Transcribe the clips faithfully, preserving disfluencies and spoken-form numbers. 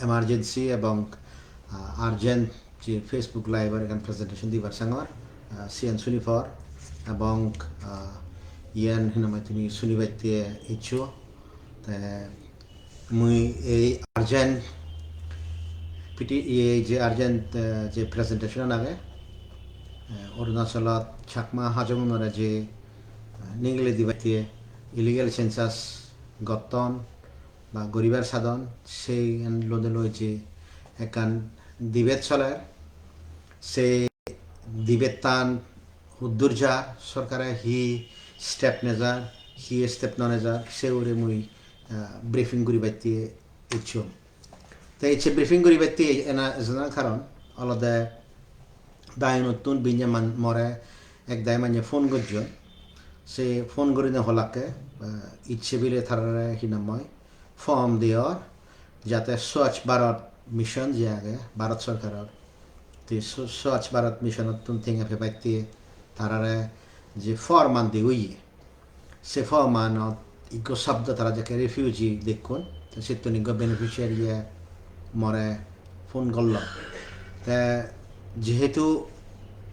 emergency ebong, ah, urgent je Facebook Live-or ekkan presentation dibar sangor, ah, siyan suni por ebong, ah, iyan hinamai tumi sunibatte iccho. Te mui ei urgent P T, ei je urgent, eh, je presentation age, eh, Arunachalot Chakma Hajongunore je, eh, nigili dibatte illegal census gotton ba guribar sadon, siyan lode loi je ekkan debate soler, se debate-tan huddur jar, sorkare hi step nejar, hi step no nejar, se ugure mui, ah, briefing guribatte icchong. Te icche briefing guribatte ena ejana karon olode Diyunottun binne man-, more ek dagi manye phone gojjon. Se phone gurine holakke, ah, icche bile tarare hinamoi form diyor, jate Swachh Bharat Mission je age Bharat Sorkaror, te Sw-, Swachh Bharat Missionottun tenga pebatte tarare je form an di oye, se form anot ikko sobdo tara jekke refugee dekkon, te sittun ikko beneficiary-e more phone gollon. Te jehetu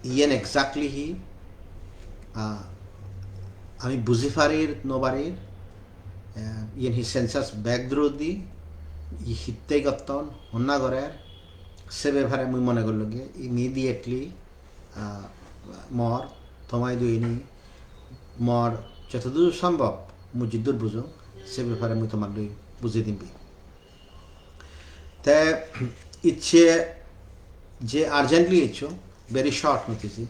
iyen exactly hi, ah, ami buji parir no parir, eh, iyen hi census backdrop di, i hittei gotton, honna gorer, se bepare mui mone gorlunge immediately, ah, mor, tomai duini, mor jotodur sombhob mui jiddur bujong, se bepare mui tomar loi bujei dim bi. Te icche je urgently iccho, very short notice,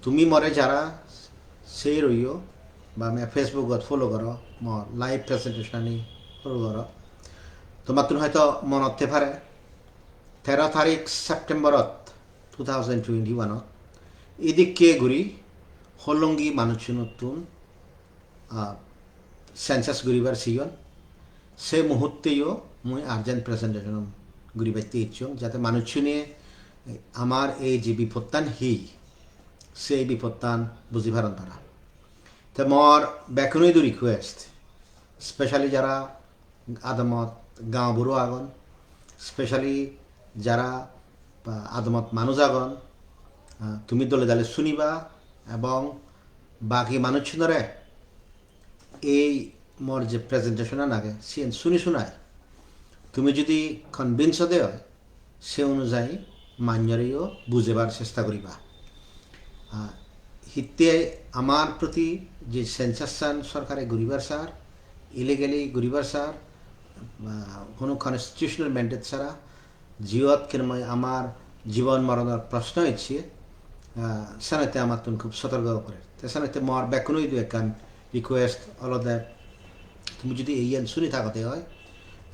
tumi more jara sei royo ba me Facebook-ot follow goro, mo live presentation ani follow goro, tomattun hoyto monot te pare, tero tarik September-ot two thousand twenty-one-ot idikke guri Hollongi manuchchunottun, ah, census guribar siyon, se muhutteyo mui urgent presentation guribatte icchong, jate manuchchune amar ei je bipodtan hi, sei bipodtan buji paron tara. Te mor bekkunoidu request, specially jara adamot gaonburo agon, specially jara, ah, adamot manuj agon, ah, tumi dole dale suniba ebong bagi manuchchunore ei mor je presentation an age, siyen suni sunai tumi jodi convince ode oi, se onujayi manjoreyo bujebar chesta guriba. Ah, hitte amar proti je census an sorkare guribar sar, illegally guribar sar, ah, hono constitutional mandate sara, jiyot hinamai amar jibon moronor proshno ecche, ah, senotte amattun khub sotorko guri parer. Te senotte mor bekkunoidu ekkan request olode, tumi jodi iyen suni thago de oi,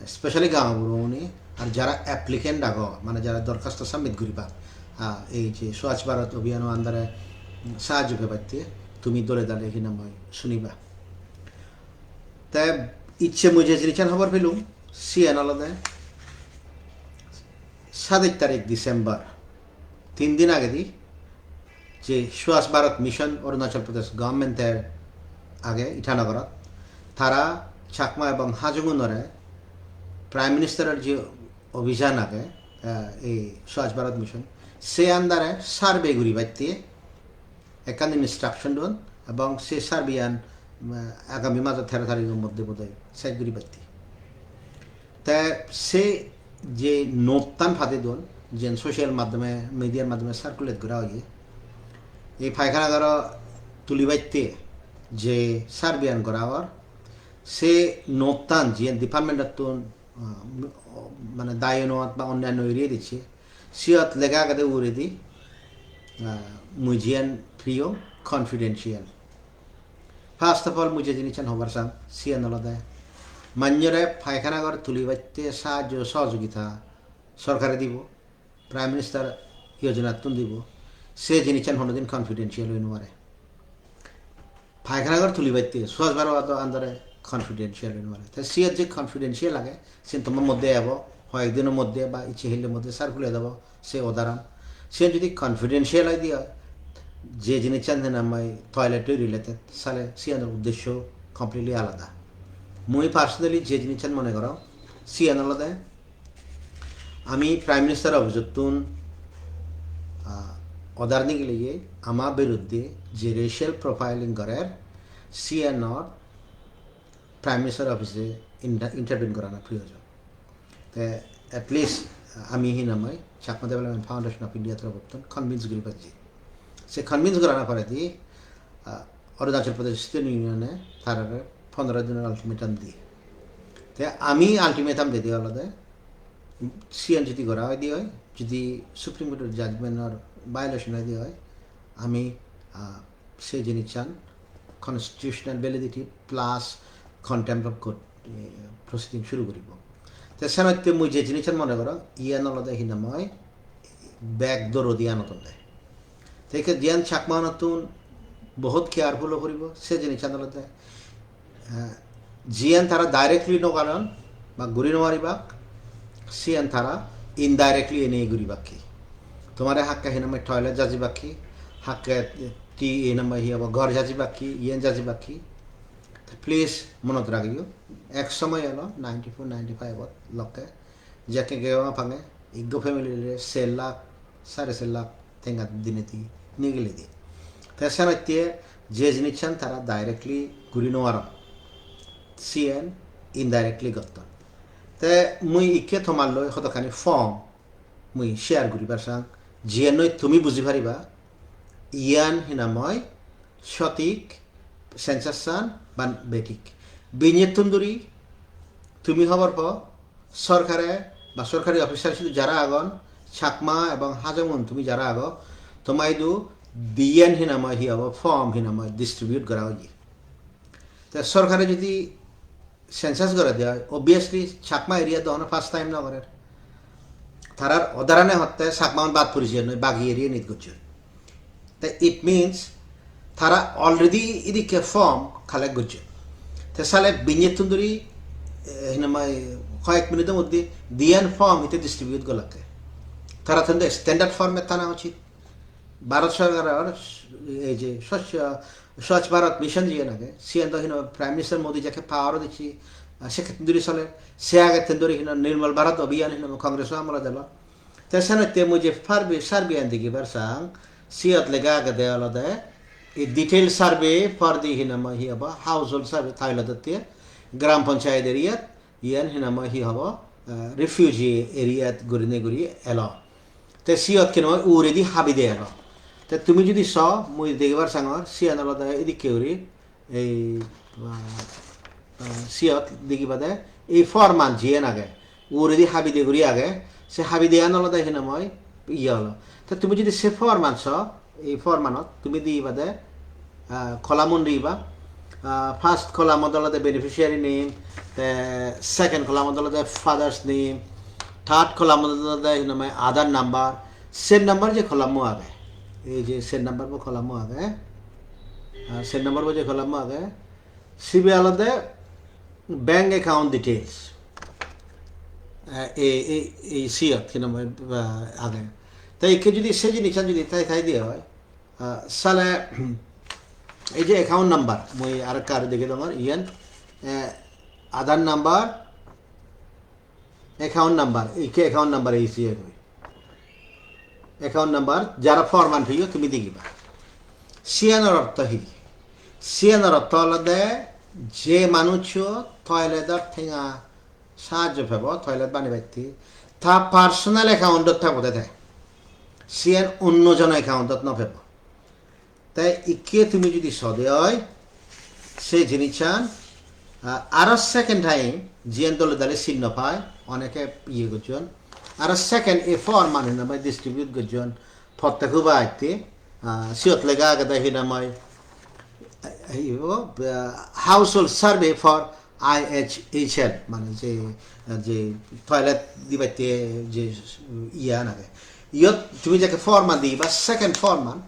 specially gaonburo une, ar jara applicant ago, mane jara dorkhasto submit guribak, ah, ei je Swachh Bharat Abhiyan-o under-e sahajjo pebatte, tumi dole dale hinamai suniba. Te icche mui je jinissan hobor pelung, siyen olode sadej tarik December, tin din agedi je Swachh Bharat Mission Arunachal Pradesh government-er age Itanagarot, tara Chakma ebong Hajongunore Prime Minister-or je obhijan age, eh, ei Swachh Bharat Mission, se under-e survey guribatte ekkan instruction don, ebong se survey-an, um, agami majo tero tarikho moddhe bodoi sej guribatte. Te se je note-tan padei don, jen social maddhome, media-r maddhome circulate gora oye, ei paikhana ghoro tulibatte je survey-an gora or, se note-tan jiyen department-ottun, ah, mane Diyunot ba onnanno area-t ecche, siyot lega agede uguredi, ah, mui jiyen priyo confidential. First of all, mui je jinissan hobar sang, siyen olode manjore paikhana ghor tulibatte sahajjo sohojogita sorkare dibo, Prime Minister yojonattun dibo, se jinissan honodin confidential oi no pare. Paikhana ghor tulibatte Swachh Bharat under-e confidential oi no pare. Te siyot je confidential age, siyen tomar moddhe ebo, hoyek dino moddhe ba icche hille moddhe circulate obo se order-an. Siyen jodi confidential oi de oi, je jinissan hinamai toilet-oi related, sale siyenor uddeshyo completely alada. Mui personally je jinissan mone gorong, siyen olode Ami Prime Minister office-ottun, ah, order nigileye ama biruddhe je racial profiling gorer, siyanot Prime Minister office-e inter-, intervene gorana proyojon. Te at least ami hinamai Chakma Development Foundation of India torobottun convince guri pajji. Se convince gorana poredi, ah, Arunachal Pradesh Student Union-e tarare pondro dinor ultimatum diye. Te ami ultimatum dide olode, siyan jodi gora oide oi, jodi Supreme Court-or judgment-or violation oide oi, ami, ah, se jinissan constitutional validity plus contempt of court, eh, proceeding shuru guribo. Te senotte mui je jinissan mone gorong, iyan olode hinamai back door odi anodonde. Te ikke jiyan Chakma-unottun bohut careful o puribo, se jinissan olode, eh, jiyan tara directly no goron ba guri no paribak, siyan tara indirectly ene guribak ki. Tomare hakke hinamai toilet jajibak ki, hakke ti hinamai hi hobo ghor jajibak ki, iyan jajibak ki. Te please monot ragiyo, ek somoy elo ninety-four ninety-five-ot lokke jekke geo pange, iggo family-re ser lakh, sare ser lakh tenga dinedi nigiledi. Te senotte je jinissan tara directly guri no paron, siyen indirectly gotton. Te mui ikke tomar loi hodokkani form mui share guribar sang, jiyen noi tumi buji pariba, iyan hinamoi sotik census-an ban betik. Binyettun duri tumi hobor po, sorkare ba sorkari officer sidu jara agon, Chakma ebong Hajong-un tumi jara ago, toma idu diyen hinamoi hi hobo form hinamoi distribute gora oye. Te sorkare jodi census gore de oi, obviously Chakma area do hono first time no gorer. Tarar order-ane hotte Chakma-un bad puri jeyon, bagi area nit gocchon. Te it means tara already idikke form collect gocchon. Te sale binyettun duri, eh, hinamai hoyek minute-or moddhe diyan form hitte distribute golakke. Tara tende standard format thana uchit. Bharat sorkaror ei je Swachh, Swachh Bharat Mission jiyen age, siyen do hino Prime Minister Modi jekke power dicche, ah, sekkettun duri soler. Se agettun duri hino Nirmal Bharat Abhiyan hino Congress-o amolot elo. Te senotte mui je survey, survey-an digibar sang, siyot lega agede olode, a detailed survey for the hinamai hi hobo, household survey, toilet-otte, Gram Panchayat area-t, iyen hinamoi hi hobo, eh, refugee area-t gurinei guri elo. Te siyot hinamoi uguredi habi de elo. Te tumi judi so, mui degibar sangor, siyan olode idikke guri, ei, ah, ah, siyot degibade, ei form-an jiyen age, uguredi habi de guri age, se habi deyan olode hinamoi iye olo. Te tumi judi se form-an so, ei form-anot tumi dibade, ah, column-un diba. Ah, first column-ot olode beneficiary name, te second column-ot olode father's name, third column-ot olode hinamai Aadhaar number, ser number je column-o age, ei je ser number bo column-o age, ah, ser number bo je column-o age, sibe olode bank account details. Ah, ei, ei, ei siyot hinamai, ah, age. Te ikke judi se jinissan judi thai thai diye oi, ah, sale, ei je account number, mui arekka aro degei dongor, iyen, eh, Aadhaar number, account number, ikke account number ei siyen goi. Account number, jara form-an peyo tumi degiba. Siyanor ortho hi? Siyanor ortho olode je manuccho toilet-or tenga sahajjo pebo, toilet banibatte, ta personal account-ot thebo de te. Siyen onno jono account-ot no pebo. Te ikke tumi judi sode oi, se jinissan, ah, aro second time, jiyen dole dale sin no pai, oneke iye gojjon. Aro second ei form-an hinamai distribute gojjon, prottekubatte, ah, siyot lega agede hinamai, ah, iye, ah, household survey for I H H L, mane je, je toilet dibatte je iyan age. Iyot tumi jekke form-an diba, second form-an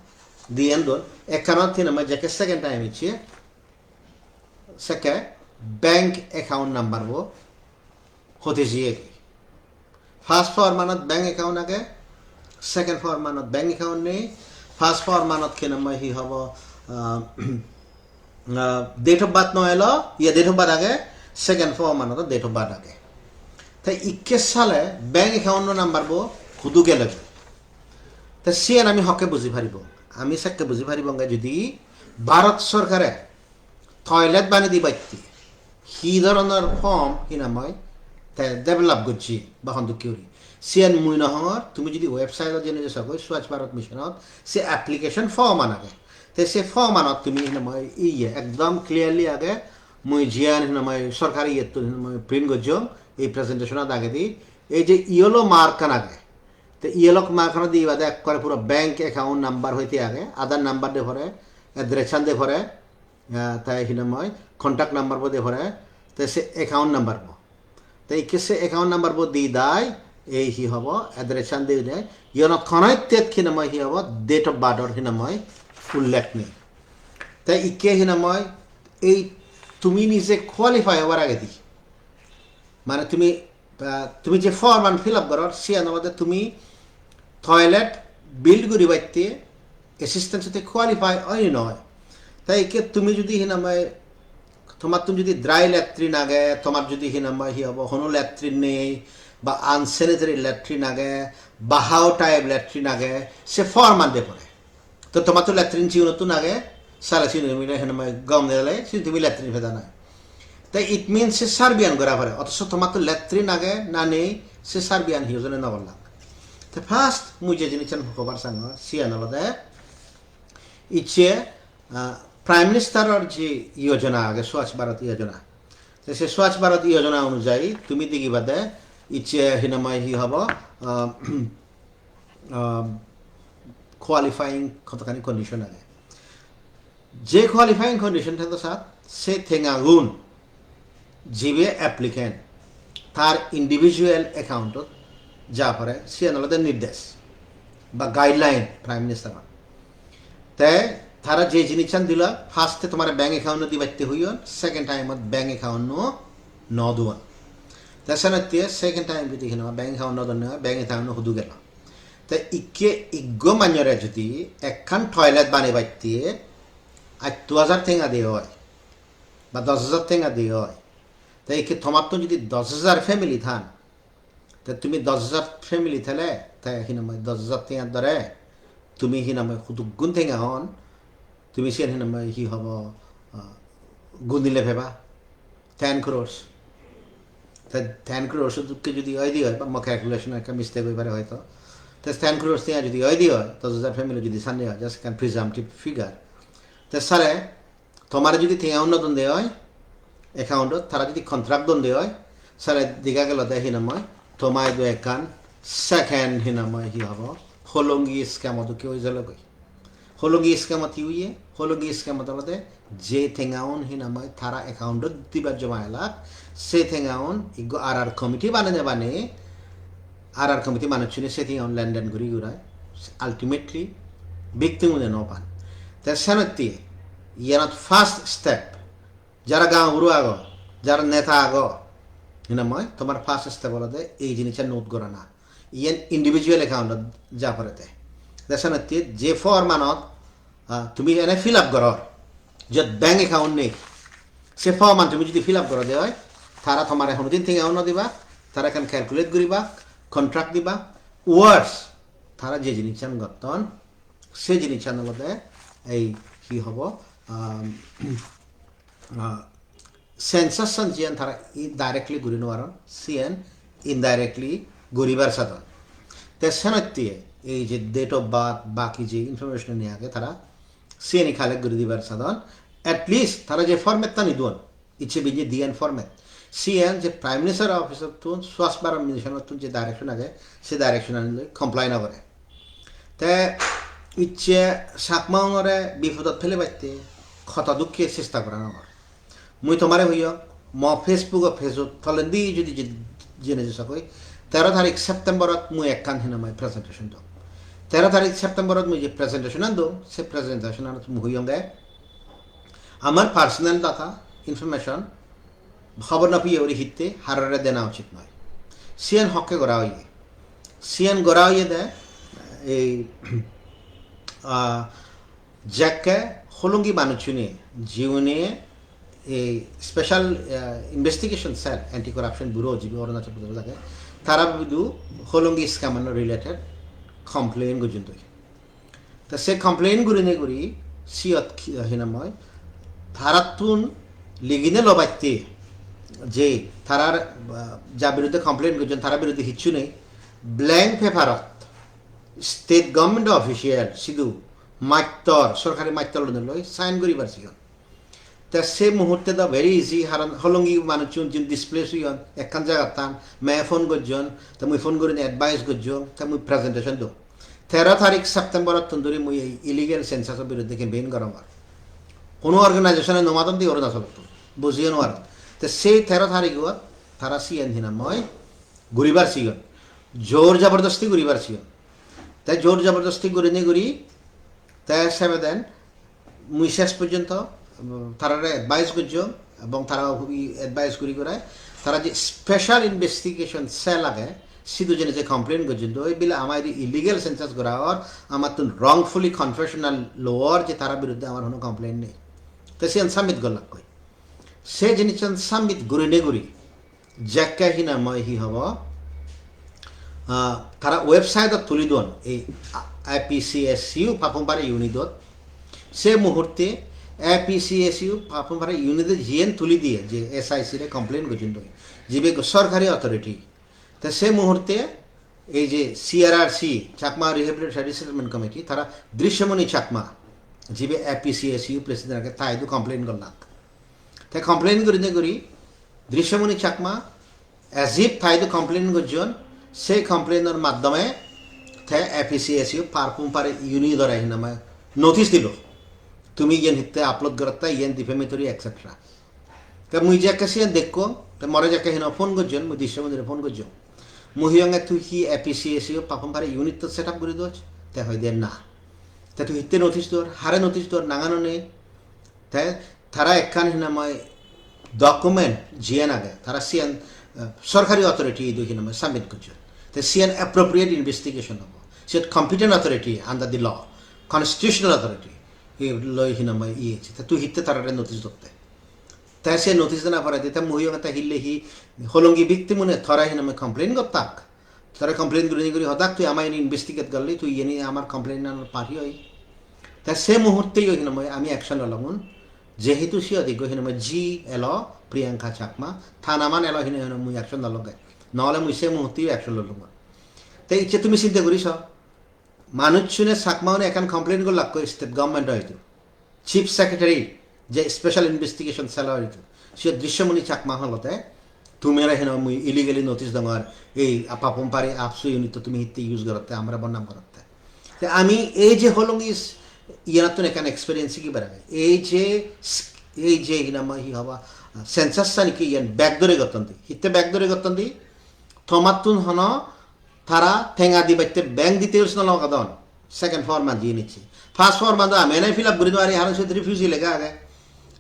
diyen don, ekkanot hinamai jekke second time icche, sekke bank account number bo hote jiye. First form-anot bank account age, second form-anot bank account nei, first form-anot hinamai hi hobo, ah, ah, date of birth no elo, iye date of birth age, second form-anot date of birth age. Te ikke sale bank account number bo hudu gelo. Te siyan ami hokke buji paribo? Ami sekke buji paribonge jodi Bharat sorkare toilet banei dibatte hi dhoronor form hinamai te develop gojje ba hondokke guri. Siyan mui no hongor, tumi jodi website-ot jeinei sogoi Swachh Bharat Mission-ot se application form an age. Te se form anot tumi hinamai iye ekdom clearly age, mui jiyan hinamai sorkari iyettun hinamai print gojjong, ei presentation-ot agedi, ei je yellow mark an age, te yellow mark an di bade ekkore puro bank account number hoite age, Aadhaar number de pore, address an de pore, ah, te hinamai contact number bo de pore, te se account number bo. Te ikke se account number bo di dai, ei hi hobo, address an de de, yonot konnoittet hinamai hi hobo, date of birth or hinamai ullekh nei. Te ikke hinamai ei tumi nije qualify obar agedi, mane tumi, ah, tumi je form an fill up goror, siyan olode tumi toilet build guribatte assistance te qualify oi noi. Te ikke tumi jodi hinamai, tomattun jodi dry latrine age, tomar jodi hinamai hi hobo, hono latrine nei, ba unsanitary latrine age, ba how type latrine age, se form an de pore. To tomattun latrine siunottun age, sale siun tumi hinamai gom dele, siun tumi latrine peda nai. Te it means se survey an gora pore, othoso tomattun latrine age na nei, se survey an hiyo jone no gorlak. Te first mui je jinissan hobar sangor, siyan olode icche, ah, Prime Minister or je yojana age, Swachh Bharat Yojana. Te se Swachh Bharat Yojana onujayi tumi degibade icche hinamai hi hobo, ah, ah, qualifying hodokkani condition age. Je qualifying condition thado sat, se tengagun jibe applicant tar individual account-ot ja pore, siyan olode nirdesh ba guideline Prime Minister-or. Te tara je jinissan dilo, first-e tomare bank account-o dibatte hoyon, second time-ot bank account-o no duon. Te senotte second time jodi hinamai bank account no donne oi, bank account-o hudu gelo? Te ikke iggo manjore jodi ekkan toilet banebatte atto hajar tenga de oi, ba dos hajar tenga de oi, te ikke tomattun jodi dos hajar family than, te tumi dos hajar family thele, te hinamai dos hajar tenga dore, tumi hinamai huduggun tenga hon, tumi siyan hinamai hi hobo, ah, gunile peba, ten crores. Te ten crores dokke jodi oi de oi, ba mo calculation ekka mistake oi pare hoito. Te ten crores tenga jodi oi de oi, dos hajar family jodi san de oi, just ekkan presumptive figure. Te sale tomare jodi tenga unno don de oi, account-ot, tara jodi contract don de oi, sale dega gelo de hinamai, tomai do ekkan second hinamai hi hobo, Hollongi scam-o dokke oi jalo goi. Hollongi scam-ot hi oye? Hollongi scam-ot olode je tengaun hinamai tara account-ot dibar joma elak, se tengaun iggo R R committee banene bane, R R committee manuchchune se tengaun lenden guri gurai, ultimately victim-une no pan. Te senotte iyanot first step, jara gaonburo ago, jara neta ago, hinamai tomar first step olode ei jinissan note gorana. Iyen individual account-ot ja porede. Te senotte je form-anot, ah, tumi ene fill up goror, jot bank account nei, se form-an tumi jodi fill up gorode oi, tara tomare honodin tenga no diba, tara ekkan calculate guriba, contract diba, worse, tara je jinissan gotton, se jinissan olode ei hi hobo, um, ah, census-an jiyan tara i-, directly guri no paron, siyan indirectly guribar sadon. Te senotte ei je date of birth, baki je information-ani age tara siyani collect guri dibar sadon. At least tara je format-tani duon, icche binne diyan format, siyan je Prime Minister office-ottun, Swachh Bharat Mission-ottun je direction age, se direction-ani loi comply no gore. Te icche Chakmaunore bipodot pelebatte hoto dukke chesta gora no or. Mui tomare hoyong, mo Facebook-o page-ot tolendi jodi je-, jene je sokoi, tero tarik September-ot mui ekkan hinamai presentation dong. Tero tarik September-ot mui je presentation-an dong, se presentation-anot mui hoyonge, amar personal data, information, hobor no piye uri hitte harore dena uchit noi. Siyan hokke gora oye? Siyan gora oye de, ei, ah, jekke Hollongi manuchchune, jiune ei Special, eh, Investigation Cell, Anti Corruption Bureau, jibe Arunachal Pradesh age, tara bidu Hollongi scam ano related complain gojjon doi. Ta se complain gurinei guri siyot hi, hi nang hoi, tarattun ligine lobatte je tarar, ah, ja biruddhe complain gojjon, tara biruddhe hissu nei, blank paperot state government official sidu mattor, sorkari mattor loi sign guribar siyon. Te se muhurte do very easy, haron Hollongi manuchun jin displace oyon, ekkan jagattan, me phone gojjon, te mui phone gurinei advice gojjong, te mui presentation dong. Tero tarik September-ottun duri mui ei illegal census-o biruddhe campaign gorongor. Hono organization-e no madon de Arunachalottun, bujiyo no paron. Te sei tero tarigot tara siyen hi nang hoi guribar siyon, jor jabardosti guribar siyon. Te jor jabardosti gurinei guri, te sebeden mui ses porjonto, um, tarare advice gojjong, ebong tara ui advice guri gurai, tara je Special Investigation Cell age, sidu jene je complain gojjon, doi bile ama idi illegal census gora or, amattun wrongfully confessional lo or, je tara biruddhe amar hono complain nei. Te siyan submit gollakkoi. Se jinissan submit gurinei guri, jekke hi nang hoi hi hobo, ah, tara website-ot tuli don ei A P C S U Papum Pare unit-ot. Se muhurte A P C S U Papum Pare unit-e jiyen tuli diye je S I C re complain gojjon doi, jibe ekko sorkari authority. Te se muhurte ei je C R R C, Chakma Rehabilitation Resettlement Committee, tara Drishyamoni Chakma, jibe A P C S U president age, ta idu complain gollak. Te complain gurinei guri Drishyamoni Chakma, as if ta idu complain gojjon, se complain-or maddome te A P C S U Papum Pare unit-ore hi nang hoi notice dilo, tumi iyen hitte upload gorotte, iyen defamatory, et cetera. Te mui jekke siyen dekkong, te more jekke hi nang hoi phone gojjon, mui Drishyamoni-re phone gojjong. Mui hoyonge, "Tui hi A P C S U Papum Pare unit-to set up guri doj?" Te hoide, "Na." Te tui hitte notice dor, hare notice dor, nangano nei. Te tara ekkan hi nang hoi document jiyen age, tara siyen, eh, sorkari authority idu hi nang hoi submit gojjon. Te siyen appropriate investigation obo. Siyot competent authority under the law, constitutional authority, hi loi hi nang hoi iye. Te tui hitte tarare notice dotte? Te se notice dena poredi te mui hoyonge, te hille hi Hollongi victim-une tore hi nang hoi complain gottak? Tore complain gurinei guri hodak, tui ama ini investigate gorli, tui iyeni amar complain-anor party oi. Te se muhurte-o hi nang hoi ami action lolongun. Jehetu siyot ekko hi nang hoi ji elo, Priyanka Chakma, ta naman elo hi nang hoi mui action lolonge. Nohole mui se muhurte-o action lolongun. Te icche tumi sinte guri so, manuchune, Chakma-une ekkan complain gollakko state government-o idu. Chief Secretary, je Special Investigation Cell-o idu, siyot Drishyamoni Chakma olode, "Tumare hi nang hoi mui illegally notice dongor, ei Papum Pare AAPSU unit-to tumi hitte use gorotte, amare bodnam gorotte." Te ami ei je Hollongi s-, iyanattun ekkan experience sigibar age. Ei je s-, ei je hi nang hoi hi hobo, census-ani ki iyan backdoor-e gotton di. Hitte backdoor-e gotton di? Tomattun hono tara tenga dibatte bank details no logadon. Second form-an jiyen icche. First form-an do ami ene fill up guri no pari, haron siyot refugee lega age.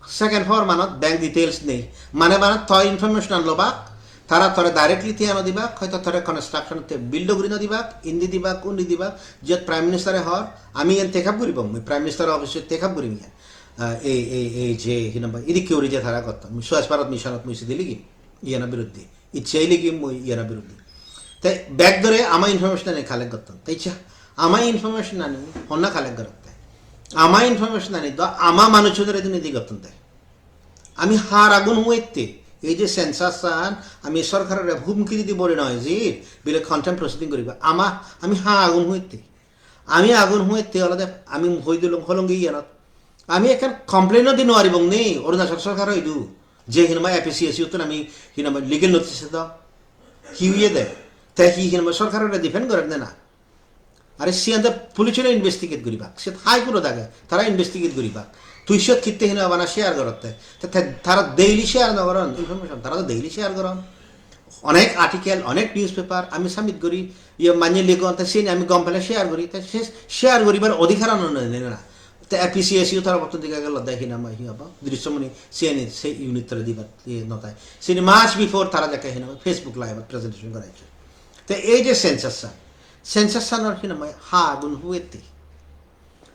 Second form-anot bank details nei. Mane, mane to information-an lobak, tara tore directly tenga no dibak, hoito tore construction-otte bill do guri no dibak, indi dibak, undi dibak, jiyot Prime Minister-e hor, ami iyen take up guribong, mui Prime Minister office-ot take up gurim iyen. Ah, ei, ei, ei je, hi nang hoi, idikke guri je tara gotton, mui Swachh Bharat Mission-ot mui sidi ligim, iyeno biruddhe. Icche ligim mui iyeno biruddhe. Te backdoor-e ama information-ani collect gotton. Te icche ama information-ani honna collect gorotte? Ama information-ani do ama manuchunore dine di gotton te. Ami har agun huette, ei je census-an ami sorkarore humki didi bori noi je bile contempt proceeding guriba. Ama, ami ha agun huette? Ami agun huette olode ami hoi dilung Hollongi iyanot. Ami ekkan complain-o di no paribong ni Arunachal sorkaro idu, je hi nang hoi A P C S U-ttun ami hi nang hoi legal notice do. Hi oyede? Te hi hi nang hoi sorkarore defend gorer ne na? Are siyan do police-une investigate guribak. Siyot High Court-ot age, tara investigate guribak. Tui siyot hitte hi nang hoi bana share gorotte? Te, te, tara daily share no goron information, tara do daily share goron. Onek article, onek newspaper ami submit guri, iye manye ligon, te siyeni ami gom pele share guri, te se share guribar odhikar ano nei na. Te A P C S U tarabottun diga gelo de hi nang hoi hi hobo, Drishyamoni siyeni se unit-tore dibar iye no tai. Siyeni much before tara jekke hi nang hoi Facebook Live-ot presentation goracche. Te ei je census-an, census-anor hi nang hoi ha agun huette?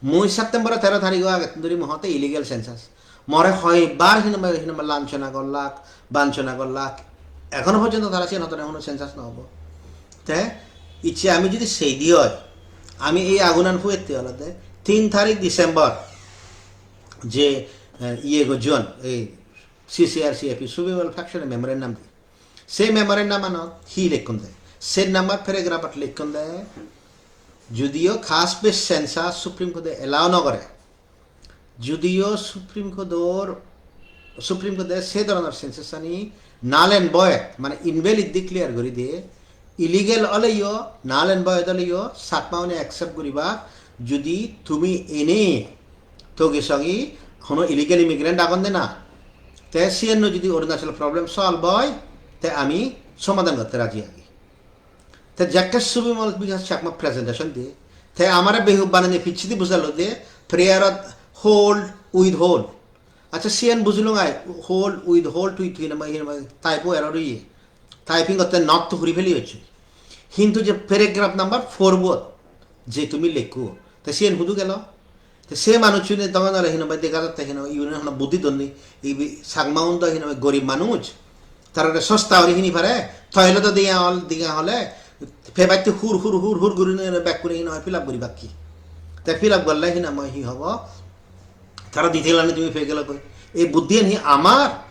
Mui September tero tarigo agettun duri mui hotte illegal census. More hoibar hinamai, hinamai lanchona gollak, banchona gollak, ekhono porjonto tara siyen hodonne hono census no obo. Te icche ami jodi seidi oi, ami ei agunan puette olode tin tarik December je, eh, iye gojjon, ei C C R C F, Subimal faction memorandum di. Se memorandum anot hi lekkon de? Se number paragraph ot lekkon de, judiyo caste based census Supreme Court e allow no gore, judiyo Supreme Court or, Supreme Court e se dhoronor census ani null and void, mane invalid declare guri de, illegal oleyo, null and void oleyo, Chakma une accept guriba, judi tumi ene togi sogi hono illegal immigrant agon de na, te siyenno judi Arunachal problem solve oi, te ami somadan gotte raji agi. Te jekke Subimal Bikash Chakma presentation diye, te amare behub banane pichedi bujalo de, prayer ot hold, withhold. Accha, siyen bujilung ai, hold, withhold, tui, tui nama, hi nama, typo error oye. Typing gotte not to huri feli hocche. Hintu je paragraph number four bot je tumi lekko, te siyen hudu gelo? Te se manuchchune dogan ole hinamai dega jatte hinamai iune hono buddhi donni, ibe Chakma un do hinamai gorib manuj, tarare sosta guri hini pare, toilet o diya ol, diya hole, pebatte hur hur hur hur guri ne bekkune hinamai fill up guri bakki. Te fill up gorle hinamai hi hobo? Tara detail ani tumi pei gelo koi? Ei buddhiyan hi amar,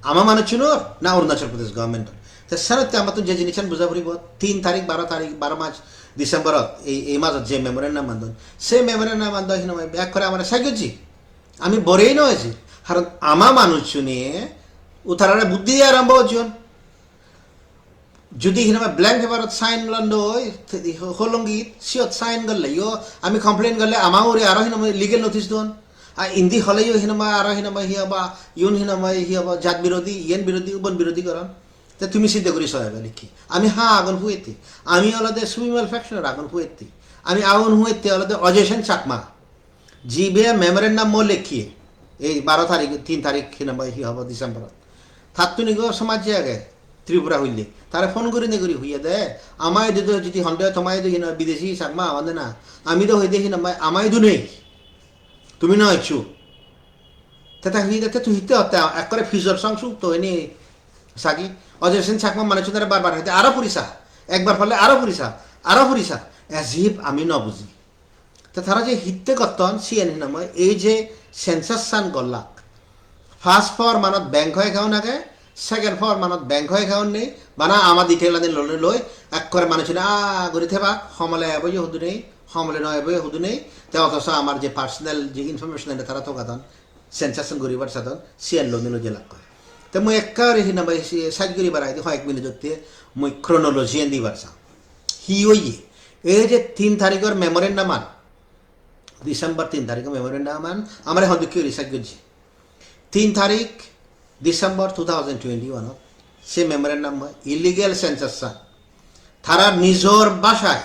ama manuchunor na Arunachal Pradesh government or? Te senotte amattun je jinissan buja puribo, tin tarik, baro tarik, baro maj December ot, ei, ei majot je memorandum an don, se memorandum an do hinamai ekkore amare sai gojji. Ami borei no hoji, karon ama manuchune utarare buddhi diya arambo gojjon. Judi hinamai blank paper ot sign lon doi, te di ho-, holongit, siyot sign gorle yo, ami complain gorle ama ugure aro hinamai legal notice don. A indi hole yo hinamai aro hinamai hi hoba, yun hinamai hi hoba, jat birodhi, yen birodhi, ubon birodhi goron. Te tumi siddhe guri soy ebe likki. Ami ha agon puetti. Ami olode Subimal faction agon puetti. Ami agon puetti olode Ajoy Sen Chakma. Jibe memorandum mo lekkiye, ei baro tarik, tin tarik hinamai hi hobo December ot. Tattun igo somajje age, Tripura hulle. Tare phone gurinei guri huye de, ama idu do jodi honde toma idu hina bideshi Chakma agonde na. Ami do hoide hinamai, ama idu nei. Tumi no ecchu. Te ta hi de, te tu hitte hotte ekkore pijor song suk to ini sagi. Ajoy Sen Chakma manuchunore bar bar hoide, "Aro puri sa. Ekbar porle aro puri sa. Aro puri sa." As if ami no buji. Te tara je hitte gotton, siyen hinamai ei je census an gollak. First form anot bank account age, second form anot bank account nei, bana ama detail ani loi loi, ekkore manuchune a guri thebak, homole ebo yo hudu nei, homole no ebo yo hudu nei, te otoso amar je personal je information ene tara togadon, census an guribar sadon, siyen loi nilo je lakkoi. Te mui ekkore hinamai si-, saj guribar age hoyek minute otte mui chronology an dibar sang. Hi oye? Ei je tin tarikor memorandum an, December tin tarikor memorandum an, amare hodokke guri saj gojje. Tin tarik December two thousand twenty-one ot se memorandum an, illegal census an, tara nijor bhashai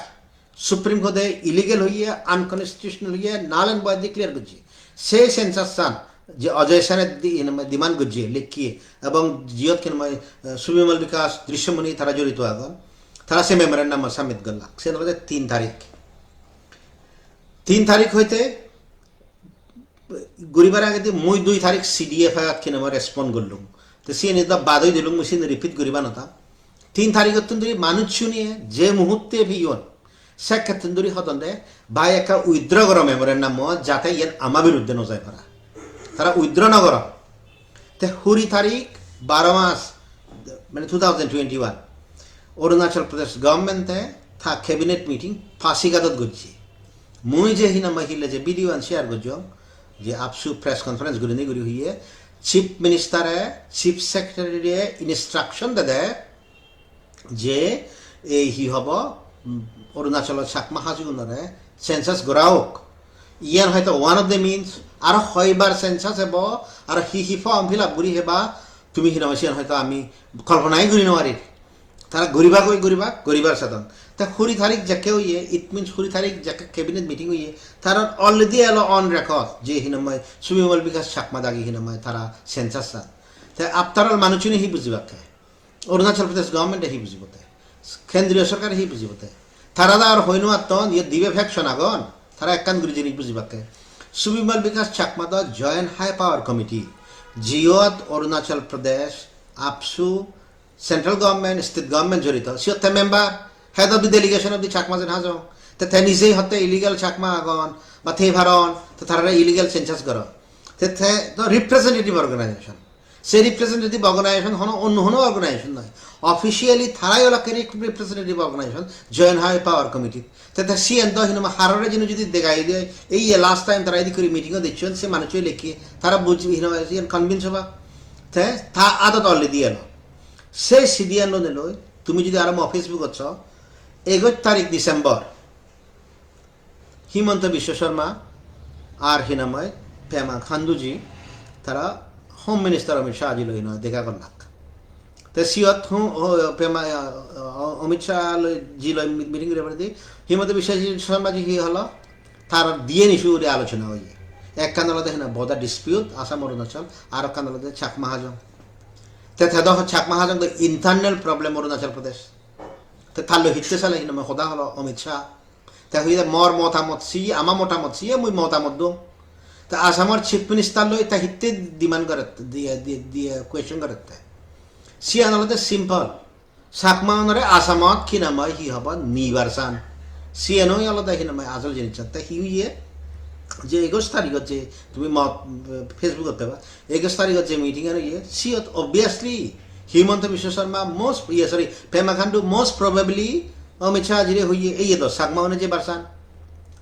Supreme Court e illegal hoye, unconstitutional hoye, null and void declare gojje. Se census an je Ajoy Sen e di-, hinamai demand gojje, lekkiye, ebong jiyot hinamai, eh, Subimal Bikash, Drishyamani tara jorito agon. Tara se memorandum an submit gollak. Sen olode tin tarik. Tin tarik hoite guribar agedi mui dui tarik C D F I ot hinamai respond gollung. Te siyeni do bad oi dilung, mui siyeni repeat guriba no ta. Tin tarigottun dhuri manuchchune je muhutte piyon, sekkettun dhuri hodon de, "Bhai, ekka withdraw goro memorandum mo, jate iyen ama biruddhe no jai para." Tara withdraw no goron. Te kuri tarik, baro mas, mane two thousand twenty-one, Arunachal Pradesh government e ta cabinet meeting Pasighatot gojje. Mui je hinamai hille je video an share gojjong, je AAPSU press conference gurinei guri hoye, Chief Minister e, Chief Secretary re instruction dede, je ei hi hobo, um, Arunachalor Chakma Hajigunore census gora ok. Iyan hoito one of the means, aro hoibar census ebo, aro hi hi form fill up guri heba, tumi hinamai siyan hoito ami kolponai guri no parir. Tara guribak oi guribak, guribar sadon. Ta kuri tarik jekke oye, it means kuri tarik jekke cabinet meeting oye, tara already elo on record, je hinamai Subimal Bikash Chakma dagi hinamai tara census san. Ta after all manuchune hi bujibakke? Arunachal Pradesh government e hi bujibo te? Kendriyo sorkar e hi bujibo te? Tara do ar hoi no atton, iyot dibe faction agon, tara ekkan guri jinis bujibakke. Subimal Bikash Chakma do Joint High Power Committee, Jiyot Arunachal Pradesh, AAPSU, central government, state government jorito, siyot te member, head of the delegation of the Chakma Jen Hajong. Te te nijei hotte illegal Chakma agon, ba thei paron, te tarare illegal census goron. Te te to representative organization. Se representative organization hono onno hono organization noi. Officially tarai olakke rep-, representative organization, Joint High Power Committee. Te, te siyen do hinama harore jino jodi degai de, ei ye last time tara edik guri meeting-ot ecchon, se manuccho lekki, tara buji hinama siyen convince oba. Te ta adot already elo. Se sidiyan loi, tumi jodi aro mo Facebook-ot so, egoj tarik December, Himanta Biswa Sarma ar hinamai Pema Khandu ji tara Home Minister Amit Shah ji loi hinamai dega gollak. Te siyot hu-, o, Pema, o, Amit Shah loi ji loi mi-, meeting guri pare di. Himanta Biswa ji, Sarma ji hi holo? Tar diyen issue ugure alochona oye. Ekkan olode hina border dispute, Assam Arunachal, ar ekkan olode Chakma Hajong. Te te do Chakma Hajong do internal problem Arunachal Pradesh. Te tar loi hitte sale hinamai hoda holo Amit Shah. Te hoye de mor motamot siye, ama motamot siye, mui motamot dong. Te Assamor Chief Minister loi te hitte demand gorette, diye, diye, diye question gorette. Siyan olode simple. Chakma unore Assamot hinamai hi hobo nibar san. Siyan oi olode hinamai asol jinis. Te hi oye je egoj tarigot je tumi mo-, Facebook-ot peba, egoj tarigot je meeting an oye, siyot obviously Himanta Biswa Sarma most, iye, sorry, Pema Khandu most probably Amit Shah jire hoye, ei do Chakma une je barsan.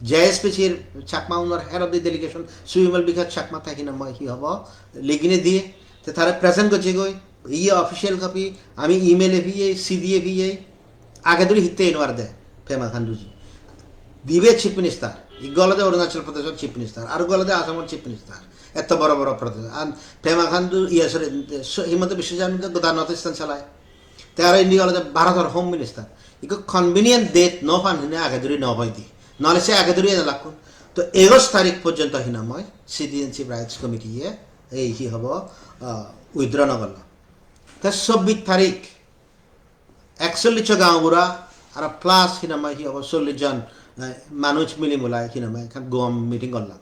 J S P C-r Chakma unor head of the delegation, Subimal Bikash Chakma te hinamai hi hobo, ligine diye, te tare present gojje goi, iye official copy, ami email e piye, C D e piye, age duri hitte enwar de, Pema Khandu ji. Dibe Chief Minister, iggo olode Arunachal Pradeshor Chief Minister, ar iggo olode Assamor Chief Minister. Etto boro boro Pradesh. An Pema Khandu, iye, sorry, so-, Himanta Biswa Sarma to goda North Eastern salai. Te aro indi olode Bharator Home Minister. Ikko convenient date no pan hine age duri no hoi di. Nole se age duri ene lakkun. To egoj tarik porjonto hinamai Citizenship Rights Committee-e ei hi hobo, ah, withdraw no gorlo. Te chobbish tarik ekchollish gaonbura aro plus hinamai hi hobo chollish jon, eh, manuj mili mulai hinamai ekkan gom meeting gorlak.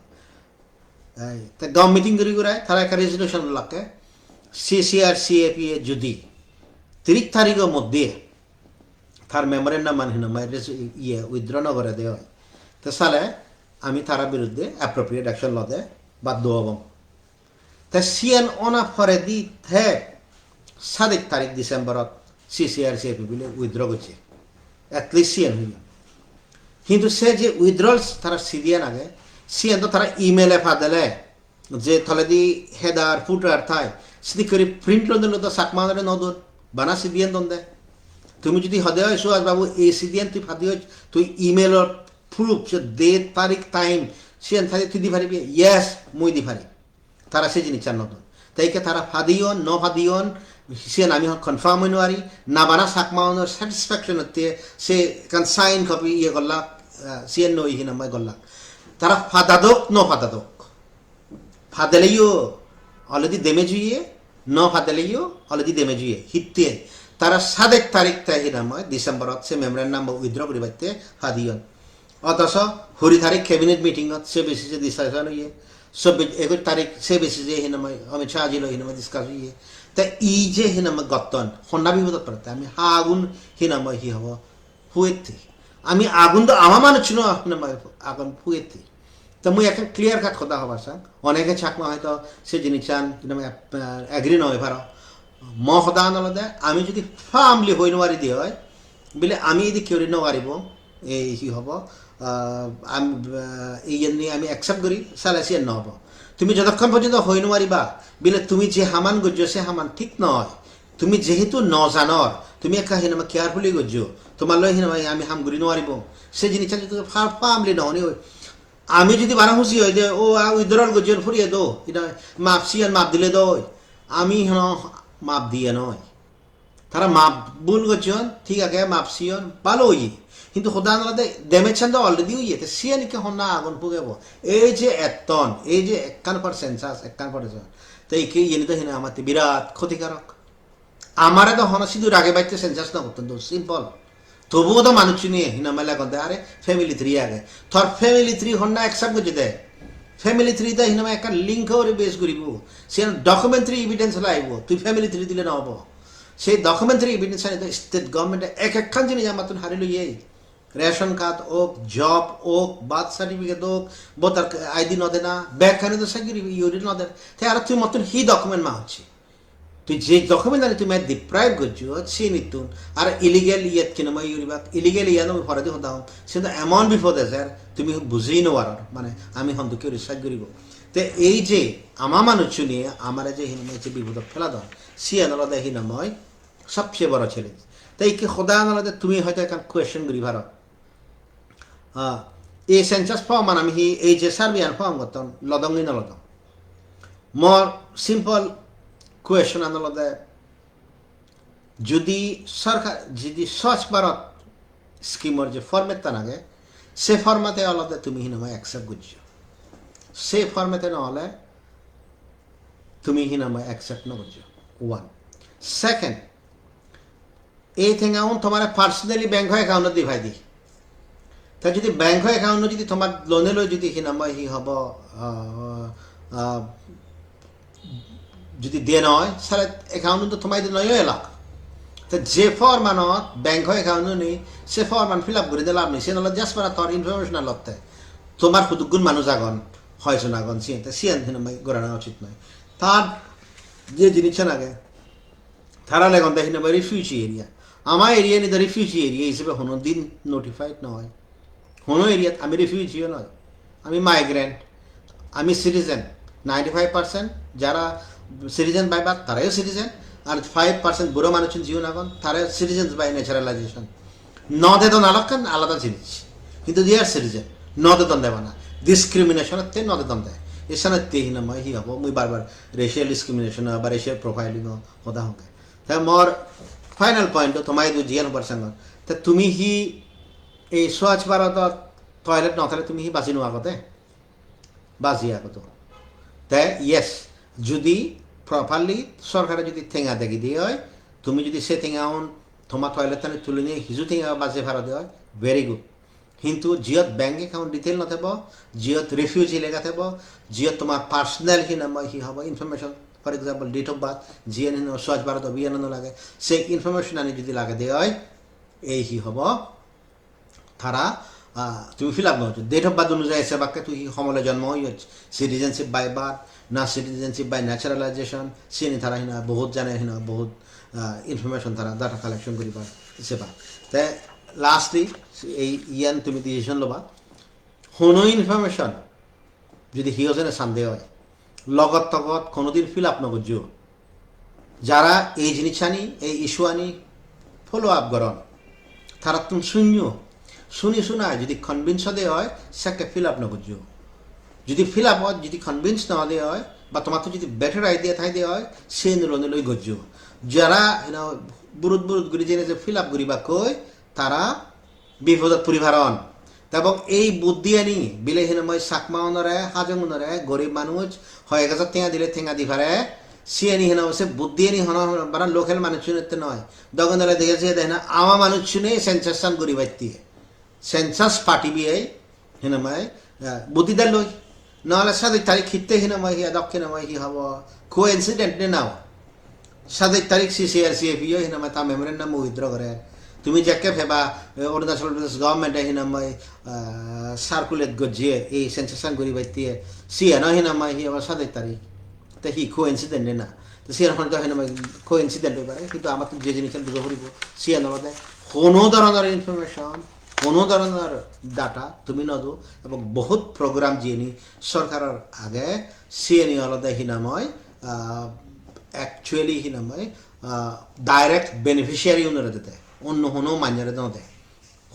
Ei, te gom meeting guri gurai tara ekka resolution lokke, C C R C A P-e judi tiris tarigo moddhe tar memorandum an hinamai res-, iye withdraw no gore de oi, te sale ami tara biruddhe appropriate action lode baddo obong. Te siyen ona poredi te sadej tarik December-ot C C R C A P bile withdraw gocche. At least siyen hoyong. Hintu se je withdrawal tara sidiyan age, siyen do tara email-e padele, je toledi header, footer thai, sidik guri print loi dile do Chakma unore no don, bana sidiyan don de. Tumi jodi hode oi, Suhas babu, ei sidiyan tui padi oi, tui email-or proof, je date, tarik, time, siyan thai tui di paribi? Yes, mui di pari. Tara se jinissan no don. Te ikke tara padiyon, no padiyon, siyen ami hon confirm oi no pari. Na bana Chakma unor satisfaction otte se ekkan sign copy iye gollak, ah, siyen noi hinamai gollak. Tara padadok, no padadok. Padeleyo already damage oye, no padeleyo already damage oye. Hitte tara sadej tarik te hinamai December-ot se memorandum withdraw guribatte padiyon. Othoso kuri tarik cabinet meeting-ot se basis-e discussion oye, chobbish, egoj tarik se basis-e hinamai Amit Shah ji loi hinamai discuss oye. Te ei je hinamai gotton, honna bipodot porette, ami agun hinamai hi hobo, pugette. Ami agun do ama manuchchuno hinamai agun pugette. Te mui ekkan clear cut hoda hobar sang. Onege Chakma hoyto se jinissan hinamai ap-, agree no oi paro. Mo hodan olode, ami jodi firmly hoi no pari de oi, bile ami edokke guri no paribo, ei hi hobo, ah, am-, ah, iyen ni ami accept guri, sale siyen no hobo. Tumi jotokkon porjonto hoi no pariba, bile tumi je haman gojjo se haman thik noi. Tumi jehetu no janor, tumi ekka hinamai carefully gojjo, tomar loi hinamai ami ham guri no paribo. Se jinissan jodi fir-, firmly no honi oi. Ami jodi bana huji oi de, o, a, withdrawal gojjon, puriye do, ina map siyan map dile do oi. Ami hono map diye noi. Tara map bul gojjon, thik age, map siyon, bhalo oye. Hintu hodan olode damage-an do already oye, te siyan ikke honna agun pugebo. Ei je etton, ei je ekkan por census, ekkan por census. Te ikke iyeni do hine amatte birat khotikarok. Amare do hono sidu rage batte census no gotton do, simple. Tobuo do manuchchune hinamai legonde, "Are family tree age." Tor family tree honna accept gojje de? Family tree do hinamai ekkan link ore base guribo. Siyan documentary evidence lagibo. Tui family tree dile no obo. Sei documentary evidence ani do state government e ek ekkan jinis amattun hari loye. Ration card ok, job ok, birth certificate ok, voter I D no dena, bekkani do sagiri yuri no der. Te aro tui mottun hi document ma hocche? Tui je document ani tumi deprive gojjo, sinittun aro illegal iyet hinamai yuribak, illegal iyan ami poredi hoda hom, siyan do emon bipod ejer, tumi buji no paror, mane ami hondokke guri saj guribo. Te ei je ama manuchchune amare je hinamai je bipodot peladon, siyan olode hinamai sobse boro challenge. Te ikke hodan olode tumi hoyto ekkan question guri paro. Ah, ei census form an ami hi ei je survey an form gotton, lodong ni no lodong? More simple question an olode, judi sorkar, judi Swachh Bharat scheme or je format tan age, se format e olode tumi hinamai accept gojjo. Se format e no ole tumi hinamai accept no gojjo. One. Second, ei tengaun tomare personally bank account ot di pai di. Ta judi bank account ot judi tomar loan e loi judi hinamai hi hobo, ah, ah, judi diye noi, sale account to tomar di noi elak. Ta je form anot bank account ni, se form an fill up guri de lab nei, sen olode just para tor information an lotte. Tomar hudukgun manuj agon, hoijon agon, siyan, te siyan hinamai gorana uchit noi. Tar je jinissan age, tara legonde hinamai refugee area. Ama area ni do refugee area hisebe hono din notified noi. Hono area t ami refugee o noi. Ami migrant, ami citizen. Ninety-five percent jara citizen by birth, tarayo citizen, ar five percent buro manuchun jiun agon, tara citizens by naturalization. No dedon alakkan alada jinis. Hintu they are citizen. No dedon debana. Discrimination otte no dedon de. Esanotte hinamai hi hobo? Mui bar bar racial discrimination ba racial profiling o hoda honge. Te mor final point o tomai du jiyan hobar sangon. Te tumi hi ei Swachh Bharat ot toilet no thale tumi hi baji no agote? Baji agodo. Te yes, judi properly sorkare judi tenga degi diye oi, tumi judi se tengaun toma toilet tani tulinei hiju tenga baji paro de oi, very good. Hintu jiyot bank account detail no thebo, jiyot refugee lega thebo, jiyot tomar personal hi nam hi hobo information, for example, date of birth, jiyan hinamai Swachh Bharat Abhiyan no lage, se information ani judi lage de oi, ei hi hobo, tara, ah, tumi fill up no gojjo. Date of birth onujayi sebakke tui hi homole jonmo oyoch, citizenship by birth, na citizenship by naturalization, siyeni tara hinamai bohut jane, hinamai bohut, ah, information tara data collection guribar seba. Te lastly, ei iyan tumi decision loba. Hono information judi hiyo jone sande oi, logot togot honodin fill up no gojjo. Jara ei jinissani, ei issue ani follow up goron, tarattun sunyo, suni sunai judi convince ode oi, sekke fill up no gojjo. Judi fill up ot judi convince no ode oi, ba tomattun judi better idea thaide oi, se nuloni loi gojjo. Jara, you know, burut burut guri jene je fill up guribakkoi, tara bipodot puri paron. Te ebong ei buddiyani bile hinamai Chakma unore, Hajong unore, gorib manuj, hoyek hajar tenga dile tenga di pare. Siyeni hinamai se buddiyani hono, hono bara local manuchchunette noi. Dogon dale dega jai de hina ama manuchchune census an guribatte. Census party biyei hinamai, eh, buddhi dalloi. Nole sadej tarik hitte hinamai hi edok hinamai hi hobo? Coincident ne nao? Sadej tarik C C R C F yo hinamai ta memorandum withdraw gore. Tumi jekke peba, eh, Arunachal Pradesh government e hinamai, ah, circulate gojje, ei census an guribatte, siyano hinamai hi hobo sadej tarik. Te hi coincident ne na? Te siyan hoito hinamai coincident oi pare, hintu amattun je jinissan buja poribo, siyan olode hono dhoronor information, hono dhoronor data tumi no do, ebong bohut program jiyeni sorkaror age, siyeni olode hinamai, ah, actually hinamai, ah, direct beneficiary unore dede, onno hono manjore no de.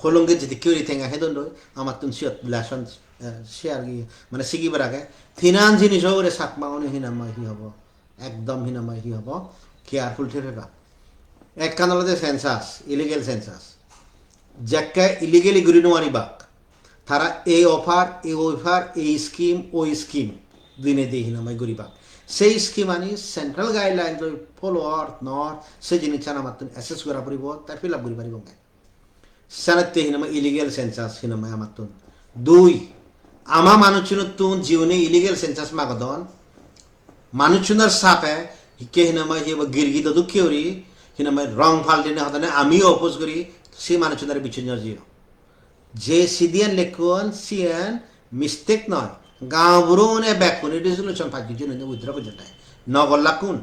Holonge jedikke guri tenga hedon doi, amattun siyot lesson, eh, share gi, mane sigibar age. Tinan jinis ugure Chakma une hinamai hi hobo? Ekdom hinamai hi hobo? Careful thei peba. Ekkan olode census, illegal census. Jekke illegally guri no paribak, tara ei offer, ei offer, ei scheme, oi scheme dinei di hinamai guribak. Sei scheme ani central guideline loi follow or nor, se jinissan amattun assess gora poribo, te fill up guri paribonge. Senotte hinamai illegal census hinamai amattun. Dui, Ama manuchunottun jiune illegal census magodon, manuchunor sape hikke hinamai hiba girgido dukke uri, hinamai rong paldine hodane ami oppose guri, se manuchunore bichonyo jiyo. Je sidiyan lekkon siyan mistake noi. Gaonburo une bekkune resolution pass gojjon, indi withdraw gojjon de. Nogor lakkun.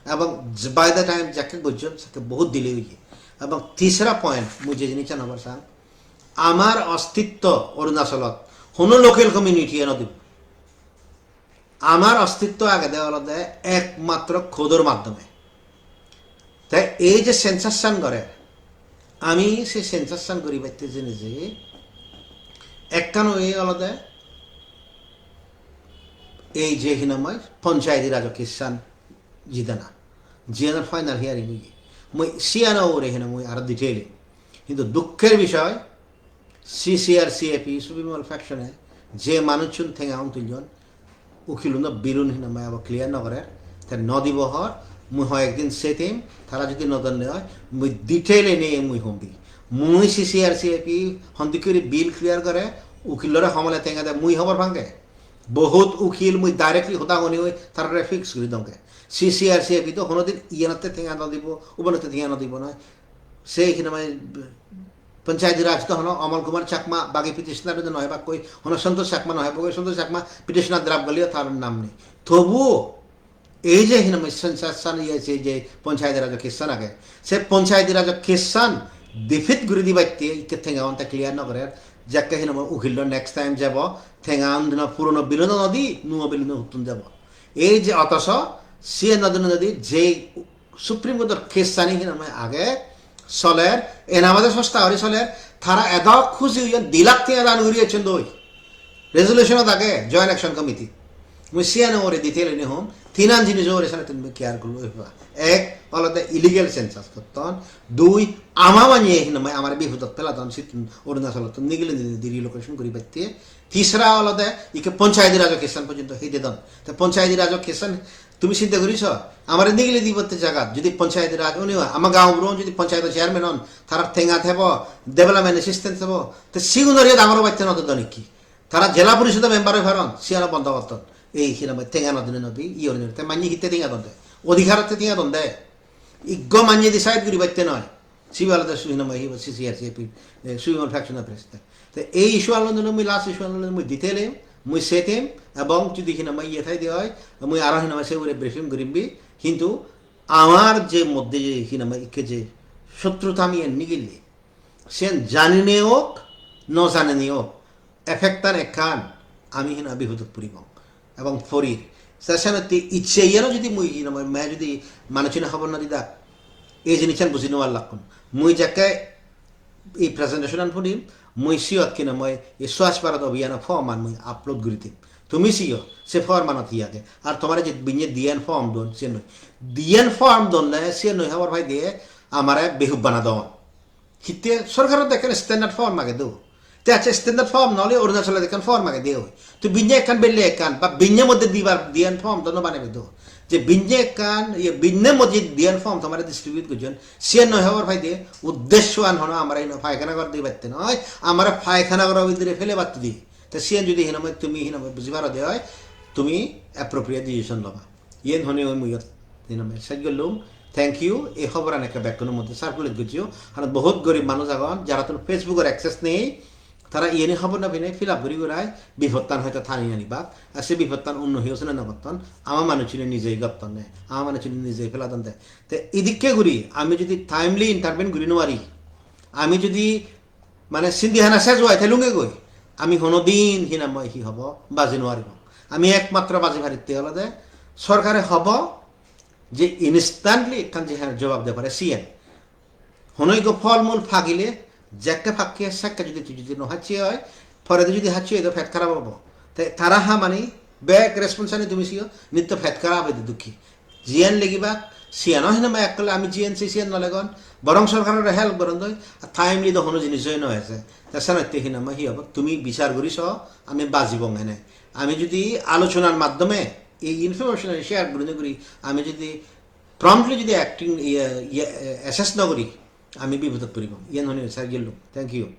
Ebong j-, by the time jekke gojjon, sekke bohut delay oye. Ebong tisra point, mui je jinissan hobar sang, amar ostitto Arunachalot hono local community-e no dibo. Amar ostitto agede olode ekmatro code-or maddhome. Te ei je census-an gore, ami se census-an guribatte jeinei je ekkan oye olode ei je hinamai panchayati raj case-an jidana, jiyanor final hearing oye. Mui siyano ugure hinamai aro detail. Hintu dukher bishoy, C C R C A P Subimol faction-e je manuchun tenga un tullon, ukiluno bilun hinamai abo clear no gorer, te no dibo hor, mui hoyek din setim, tara jodi no donne oi, mui detail-e neye mui hombi. Mui C C R C A P hondi guri bill clear gore, ukilore homole tenga de mui hobor pange. Bohut ukil mui directly hoda honi oi tarare fix guri donge. C C R C A P to honodin iyenotte tenga no dibo, ubenotte tenga no dibo noi. Se hinamai Panchayati Raj to hono Amal Kumar Chakma bagi petitioner do noi bakkoi, hono Santosh Chakma noi bakkoi, Santosh Chakma petitioner draft goliyo tar nam nei. Tobuo ei je hinamai census-an iye se je Panchayati Raj case-an age, se Panchayati Raj case-an defeat guri dibatte ikke tenga unta clear no gorer, jekke hinamai ukillo next time jebo, tenga un dina purono bill-un no di, nuo bill-un huttun jebo. Ei je otoso siye no dino nodi je Supreme Court-or case-ani hinamai age soler, enamade sosta guri soler, tara edok huji oyon di lakh tenga dan guri ecchon doi. Resolution-ot age Joint Action Committee. Mui siyan ugure detail-ini hom, tinan jinis ugure sale tumi care guri loiba. Ek, olode illegal census gotton. Dui, ama manye hinamai amare bipodot peladon, sittun Arunachalottun nigili nigili relocation guribatte. Tisra olode ikke Panchayati Raj case-an porjonto hei dedon. Te Panchayati Raj case-an tumi sinte guri so, amare nigili dibatte jagat, jodi Panchayati Raj uni oi, ama gaonburo jodi Panchayat chairman on, tarar tenga thebo, development assistance thebo, te sigunore dangor obatte no dedon ikki. Tara jela porisodo member oi paron, siyano bondo gotton. Ei hinamai tenga no dine no di, iye no dine, te manye hitte tenga donde? Odhikarotte tenga donde. Iggo manye decide guribatte noi. Sibe olode Suhinamai hiba C C R C A P, eh, Suhinamai faction-o president. Te ei issue-an loi mui last issue-an loi mui detail-e mui setim, ebong jodi hinamai iye thaide oi, mui aro hinamai se ugure briefing gurim bi, hintu amar je moddhe je hinamai ikke je sotruta ami en nigille, siyen janine ok, no janine ok, effect-an ekkan, ami hina bipodot puribong. Ebong porir. Se senotte icche iyeno jodi mui hina mui me jodi manuchune hobor no didak, ei jinissan buji no parlakkun. Mui jekke ei presentation-an punim, mui siyot hina mui ei Swachh Bharat Abhiyan-o form-an mui upload guri dim. Tumi siyo, se form-anot hi age. Ar tomare je binne diyen form don, siyen noi. Diyen form donne, siyen noi hobor pai diye, amare behub bana don. Hitte sorkarot ekkan standard form age do. Te acche standard form no ole Arunachalot ekkan form age de oi. To binne ekkan belle ekkan ba binne moddhe dibar diyan form do no banebe do. Je binne ekkan, ye binne moddhe diyan form tomare distribute gojjon. Siyan noi hobor pai de, uddeshoan hono amare ino paikhana ghor dibatte noi, amare paikhana ghoro bidire fele batte di. Te siyan jodi hinamai tumi hinamai buji paro de oi, tumi appropriate decision loba. Iyen hone oi mui iyot hinamai sej gollung. Thank you. Ei hoboran ekka bekkuno moddhe circulate gojjo. Haron bohut gorib manuj agon, jarattun Facebook-or access nei. Tara iyeni hobor no peinei fill up guri gurai bipodtan hoito tani anibak. Ar se bipodtan onno hiyo sene no gotton. Ama manuchune nijei gotton de. Ama manuchune nijei peladon de. Te idikke guri ami jodi timely intervene guri no pari, ami jodi mane sindi hana sej oi te lunge goi, ami hono din hinamai hi hobo baji no paribo. Ami ekmatro baji paritte olode sorkare hobo je instantly ekkan je hana jobab de pare siyen. Hono ekko phol mul pagile jekke pakke sekke jodi tui jodi no hacche oi, poredi jodi hacche oi to pet kharap obo. Te tara hamani bek response ani tumi siyo, nitto pet kharap oide dukki. Jiyan legibak, siyano hinamai ekkole ami jiyan sei siyan no legon, borong sorkarore help goron doi, ar timely do hono jinis oi no ese. Te senotte hinamai hi obo, tumi bichar guri so, ami bajibong hene. Ami jodi alochonar maddhome ei information ani share guri no guri, ami jodi promptly jodi acting, iye, iye, assess no guri, ami bipodot poribong. Iyan hone sar gellung. Thank you.